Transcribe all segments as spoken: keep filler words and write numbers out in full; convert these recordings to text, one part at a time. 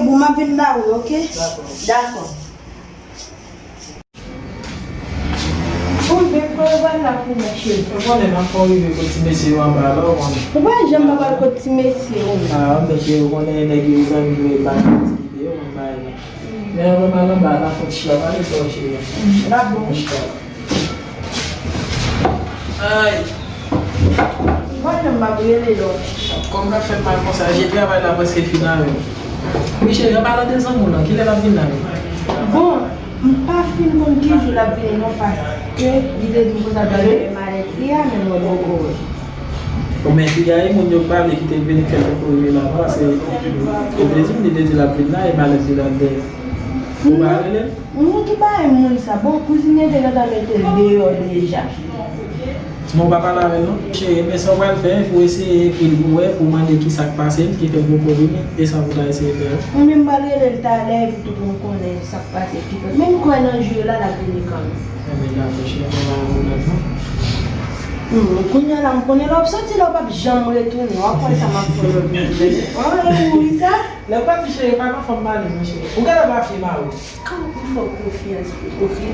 Bon, m ap vin ba ou, oke? Dakò. Dakò. Bon, men kò yo pral la pou mwen, cheri. Ou konnen m ap fè yon rive kot ti mesye yo anba la, ou konnen. Ou pa janm pa pral kot ti mesye yo. Ah, mesye, ou konnen nèg yo zanmi yo, e pa nan ti ide yo, anba la. Men anvan m al anba, n a fon ti chita pale sa, cheri. N ap bon. Chita. Ay. Ou pa janm pa rele lòt. Kòm m ap fè m mal konsa, je travay la prèske fin avè m. Wi cheri, an palan de zanmi w lan, kilè l ap vin la menm? Bon, m pa fin konn ki jou l ap vini non, paske li te di m konsa, l pral mete malèt li a, men mwen poko wè. Ou men piga e moun yo k pale ki te vini fè l poko rive la non, paske yo te di m li te di l ap vin la, e malèt li la dèyè. Ou pa rele l? Moun ki bay moun sa. Bon, kouzin Ede gentan mete l deyò deja. Non, ou pa pale avè l non. Cheri, men sa w pral fè, pou eseye ekri l pou wè, pou mande ki sa k pase l, ki fè l poko vini, e sa pou w ta eseye fè a. Mwen menm m pral rele l talè, epi tou pou m konnen sa k pase, ki fè. Men m kwè nan jou yo la, l ap vini kanmenm. Enben, dakò, cheri, mwen pa gen pwoblèm non. Hmm, kounye a la, m konnen lè w ap soti la, w p ap janm retounen. W ap wè sa m ap fè w lòt jou. Oh, e wi sa. Lè w pati, cheri, pa nan fanm mari, monchè. Ou genlè pa fye mari w. Kòman pou m fè w konfyans, oke?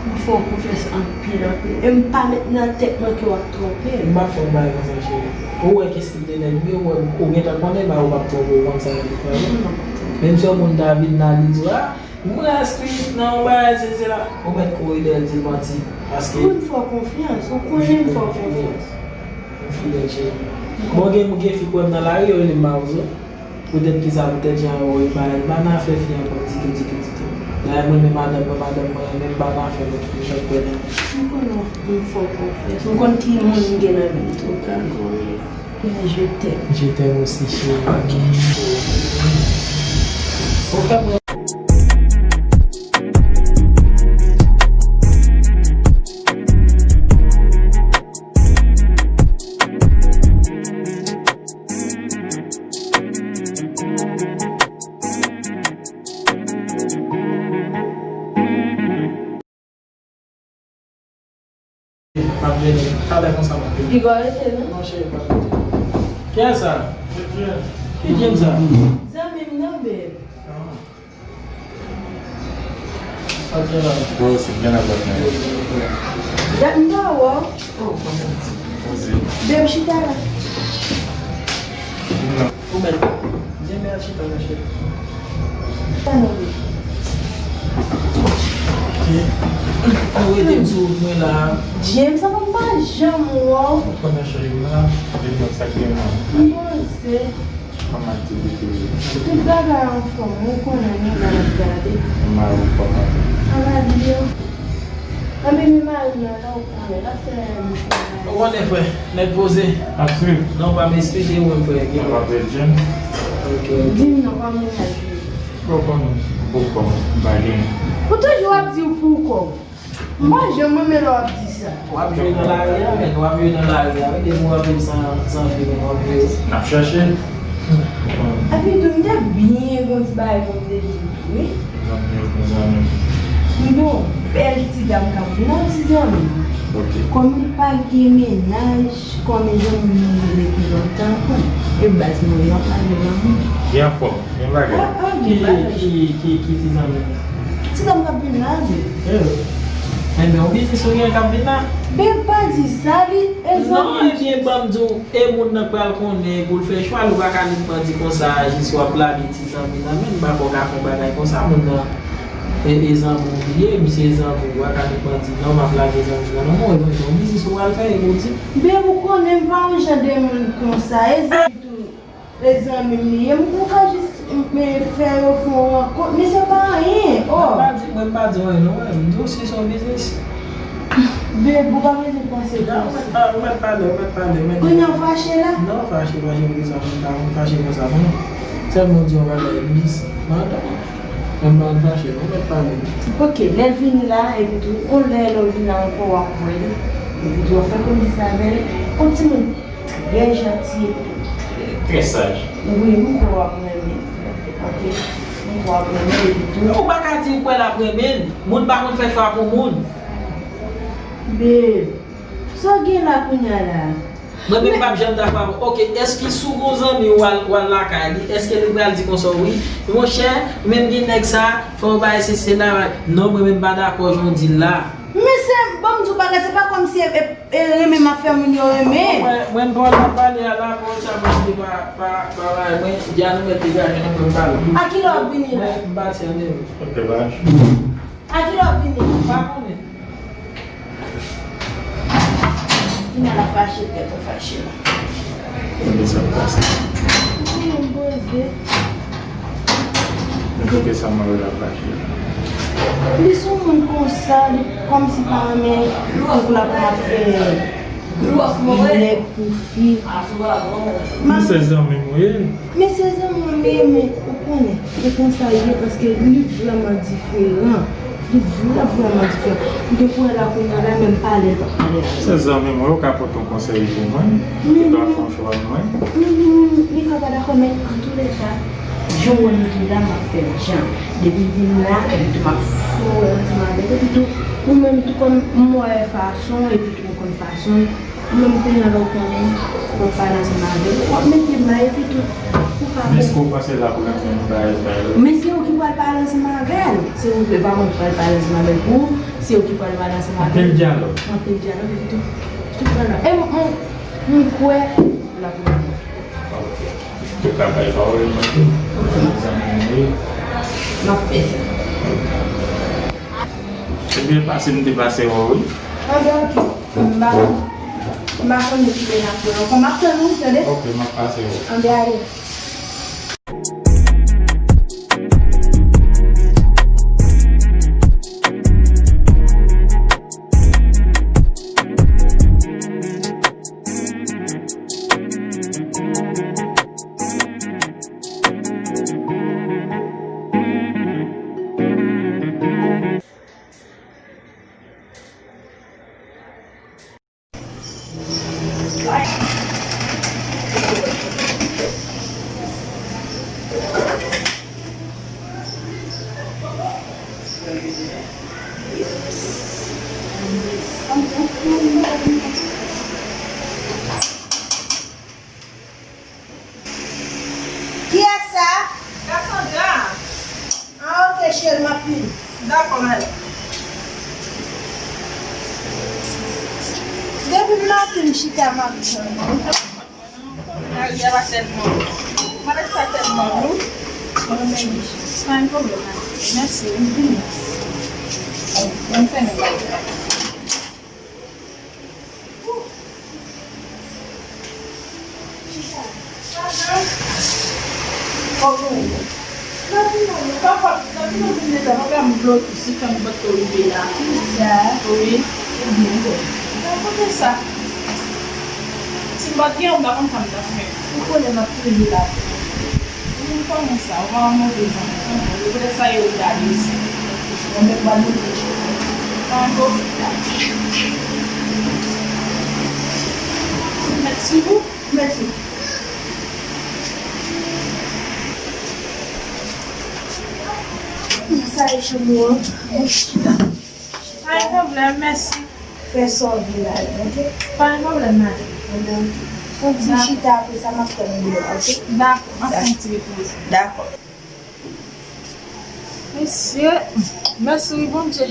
M fè w konfyans anpil, anpil. E m pa met nan tèt mwen ke w ap twonpe m. M p ap fè yon bagay konsa, cheri. Ou wè ki estil de nèg m ye, ou wè, ou gentan konnen, ba, ou p ap twonpe w, ou konn sa m ap fè. Non, non, m p ap twonpe w. Menm si yon moun ta vin la, li di w, a, m raz wi, nan yon bagay, se, se la. Ou mèt kouri dèyè l, di l manti. Paske. Wi, m fè w konfyans. Ou konnen m fè w konfyans. M fidèl, cheri. Bon, gen, gen fi k wè m nan lari, yo rele m mawozo. Poutèt kisa? Poutèt jan yo woy m bagay. M pa nan afè fi ankò ditou, ditou, ditou. Dayè mwen menm madanm mwen, madanm mwen renmen m, m pa nan afè lòt fi, jan kwè nan. M konn w, m fè w konfyans. M konn ki moun m gen nan men m tou, ou pral konnen. Men je t'aime. Je t'aime aussi, chérie. Ou fè mwen M ap vini. Talè konsa m ap vini. Piga w rete, non? Non, cheri, m ap rete. Kiyès sa? Ki James sa? Zanmi m nan, babe. Ah. Sa k gen la? Mwen osi, m gen la patnè. Dat m pa wè w. Oh, kòman w di? Poze. Babe, chita la. Ou mèt. Di mèt chita, monchè. Chita non, babe. Ok. Ou rete m sou wout mwen la. James, sa fè m pa janm wè w. Ou konnen cheri m la. Vin wè sa k gen la. M panse. Kòman aktivite yo? Tout bagay anfòm, ou konnen nou la n ap gade. Mari w kòman? Sa va byen. Anben, men mari m nan la, ou konnen, l ap fè bouch mwen. Ou konnen, frè, nèg poze. Ap swiv. Non, pa m eksplike ou menm, frè. Ou pa vle James? Ok, ok. Di m non, kòman mennaj ou ye? Ou konnen, poukò m pa gen. Ou toujou ap di w poukò w. M pa janm renmen lè w ap di sa. W ap jwe nan lari a, men w ap jwe nan lari a, wi, depi w ap viv san, san fi, men w ap jwe. N ap chèche. Epi tou, m te byen gen yon ti bagay pou m te di w tou, wi. Zanmi yo, zanmi. M gen yon bèl ti dam k ap vin, yon ti zanmi. Ok. Kòm li pa gen mennaj, kòm e zanmi m li ye depi lontan, e baz mwen yo ap pale lanmou. Li anfòm. Gen bagay. Ah, ah, gen bagay. Ki, ki, ki, ki ti zanmi? Ti dam k ap vin la, wi. Eh. Enben, yon biznis ou gen k ap vin la? Ben, pa di sa, li, e zanmi. Non, ebyen, ban m di w, e moun nan k pral konnen pou l fè chwa l, ou pa ka vin bandi konsa, jis w ap lage ti zanmi nan men l, m pa kwè w ka fè yon bagay konsa, moun nan, e, e zanmi w li ye, misye e zanmi w, ou pa ka vin bandi, non, m ap lage zanmi nan nan men w, ebyen, yon biznis ou pral fè, e pou w di. Ben, ou konnen m pa yon jan de moun konsa, e zanmi tou. E zanmi m li ye, m, m ka jis, m, m fè yo fè yon rankont, men se pa anyen, oh. Mwen pa di, mwen pa di w anyen non, mwen, m di w si se yon biznis. Babe, ou pa bezwen panse konsa. Ou mèt pa, ou mèt pale, ou mèt pale, ou mèt. Kounye a w fache la? Non, fache, fache pou kisa, mwen pa konn fache konsa, non. Sèlman w di yon bagay, bis, mwen atann. Mwen pa konn fache, non, ou mèt pale. Ok, lè l vini la, epi tou, yon lè lè w vin la ankò, w ap wè li. Epi tou, w ap fè konesans avè l. Yon timoun trè janti epi tou. Trè saj. Wi, m kwè w ap renmen. Ok. M kwè w ap renmen epi tou. Ou pa ka di ou kwè l ap renmen l. Moun pa konn fè chwa pou moun. Babe, sa w gen la kounye a la? Mwen menm m p ap janm dakò avè w. Oke, èske si w gen yon zanmi w al, w al lakay li, èske li pral di konsa, wi, monchè, ou menm gen nèg sa, fò w bay se, se la, non, mwen menm m pa dakò jan w di l la. Men se, ban m di w bagay, se pa kòmsi e, e, e renmen m ap fè moun yo renmen. Mwen, mwen m pral ap pale a la, pawòl sa pase pa, pa, pa, pa, mwen, Djanou mèt degaje nan mwen pale. A kilè w ap vini la? Mwen, m pati an demen. Ok, bye. A kilè w ap vini? M pa konnen. Kounya l ap fache, tèt ou fache la. Tande sa k pase. Mwen poze. Men poukisa Mario ap fache? Li se yon moun konsa, li kòmsi pa renmen tankou l ap ap fè nèg pou fi. Men se zanmi m ou ye. Men se zanmi m ou ye, men ou konnen, e konsa l ye, paske li vrèman diferan. Li vrè, vrèman diferan. M te kwè la kounye a la, men m pale, l p ap pale avè m. Se zanmi m ou ye, ou ka pote yon konsèy pou mwen, ou ka fè yon chwa pou mwen. Li ka pa dakò, men antouleka, jan w wè m ki la, m ap fè l jan. Depi l di m la, epi tou m ap foure ansanm avè l, epi tou, ou menm tou kòm m wè fason, epi tou m konn fason l, ou menm kounye a la ou konnen, w ap pale ansanm avè l, w ap mete may, epi tou, ou ka bon. Men èske w panse l ap rantre nan bagay sa yo? Men se ou ki pral pale ansanm avè l. Se ou, e pa mwen ki pral pale ansanm avè l pou ou. Se ou ki pral pale ansanm avè l. Anpil dyalòg. Anpil dyalòg, epi tou, tout bagay. E m, m, m kwè l ap rantre. Ok. Ou ka bay pawòl mwen tou. Zanmi m wi. M ap fè sa. Se byen pase m te pase wè w wi. Anben, ok. M pa, m pa konnen kilè n ap wè ankò. M ap tann ou, tande? Ok, m ap pase wè w. Anben, ale. Kiyès sa? Cassandra. Ah, ok, cheri, m ap vini. Dakò, madam. Depi maten, m chita, m ap tann ou. Lari a pa tèlman, malèt pa tèlman lou. Pa gen pwoblèm, madam. Mèsi, m vini. Mwen fèmen bagay la. Si m pa t gen, m pa konn sa m t ap fè. Ou konnen m ap toujou la pou ou. Ou kòman sa, ou pa yon move zanmi, se yon move. Poutèt sa yo gade osi. Mwen menm, m pral mete cheve. Pa gen pwoblèm. Mèt sou ou? Mèt sou. Sa e chanm ou an. Mwen chita. Pa gen pwoblèm, mèsi. Fè sa w vle la, ok? Pa gen pwoblèm, madanm. Madanm, fè yon ti chita, apre sa, m ap tann ou deyò, ok? Dakò, m ap fè yon ti repoze. Dakò. Mesye, mèsi wi, Bondye.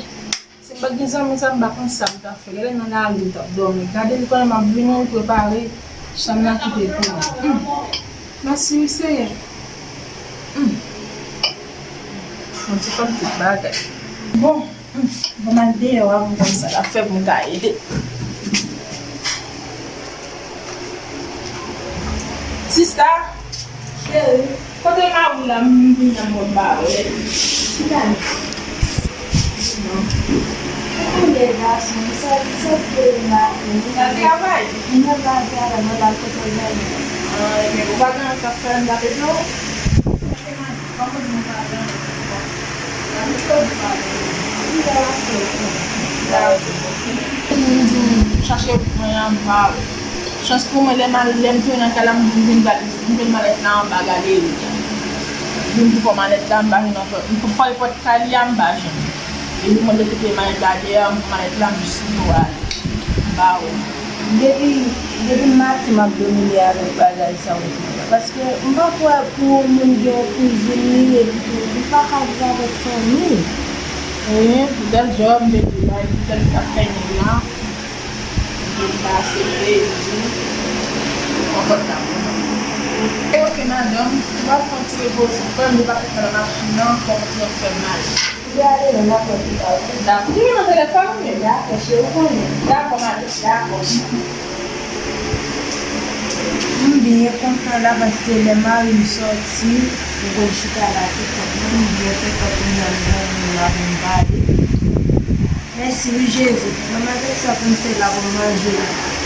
Si m pa t gen zanmi sa, m pa konn sa m t ap fè. Gade nan lari, m t ap dòmi. Gade, li konnen m ap vini, li prepare chanm nan kite pou mwen. Hmm. Mèsi wi, Seyè. Hmm. Bondye konn tout bagay. Bon. Hmm, bon, m al deyò a pou m konn sa l ap fè pou m ka ede. Sista, cheri, kote mari w la? M vin nan mòn ba wè. Chita la. Non. Ou konnen gason, li sòti, li sòti demen maten. L al travay? Li nan travay, mwen al kote zanmi. Ah, ebyen, ou pa gen anyen k ap fè anndan peto? M di m chache mwen anba. Chans pou mwen, lè m al, lè m tounen nan kay la, m vin gade, m jwenn malèt la anba galeri a. M vin pou pran malèt la, m pa jwenn ankò. M fouye pòt kay li a, m pa jwenn. Epi mwen te kite malèt la dèyè, m pran malèt la, m sou do a. M pa wè. Depi, depi maten m ap domine avèk bagay sa yo. Paske m pa kwè pou yon moun gen yon kouzin li epi tou li pa ka viv avèk fanmi. Wi, poutèt jòb, m te di, bay, poutèt li pa fè nèg la. Epi li pa aksepte, li di, konfòtab. E oke, madanm, ou pral fè yon ti repoze. Frè m, li pa fè nan machin nan, kòman ti ap fè mal. Ou te ale nan lakòl pita, wi. Dakò. Ou toujou nan telefòn ou menm? Dakò, cheri, ou konnen. Dakò, madanm. Dakò. M byen kontan la paske lè mari m sòti, m konn chita la tou kont mwen, m byen kontan kounye a m gen yon moun la pou m pale. Mèsi wi Jezi. Nan maten sa pou m fè la pou m manje la.